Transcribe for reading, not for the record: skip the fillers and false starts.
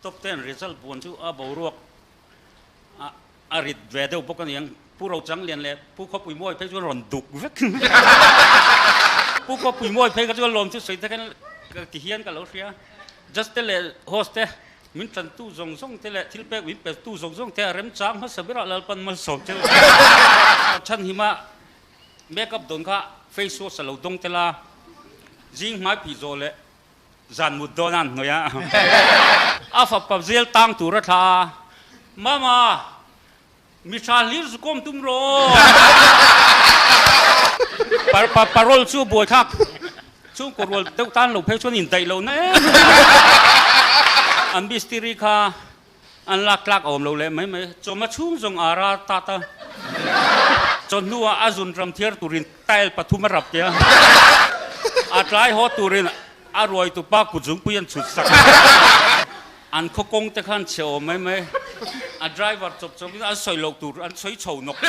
Top ten result buan chu a boruak a rit ve deuh bawk a niang. Pu Rochang Lian leh Pu Khawpui Mawi phei chuan rawn duk vek. Pu Khawpui Mawi phei kha chuan lawm chu sawi takin ti hian ka lo hria. Judge te leh host te min tantu zawng zawng te leh thil pek min pe tu zawng zawng te a remchang hmasa berah Lalpan malsawm cheu. Chhanhima make up dawn kha face wash a lo dawng tel a, zing hmai phih zawh leh Zan mut dawn a an hnawih a, a fapa zel tang tur a thla a, Mama, mi tha hlir zu kawm tum rawh aw. Parole chu buai thlak chhungkaw rual deuh tan lo phei chuan indaih lo na em an mistiri kha an lak tlak a awm lo leh mai mai. Chawma chhung zawng a ra tat a, chawhnuah a zun ram thiar turin tile pathum a rap tia, a tlai haw turin a ruai tupa kut zungpui an chhut sak a, an khaw kawng te khan chhe awm mai mai, a driver chawp chawpin an sawi loh tur an sawi chho nawk.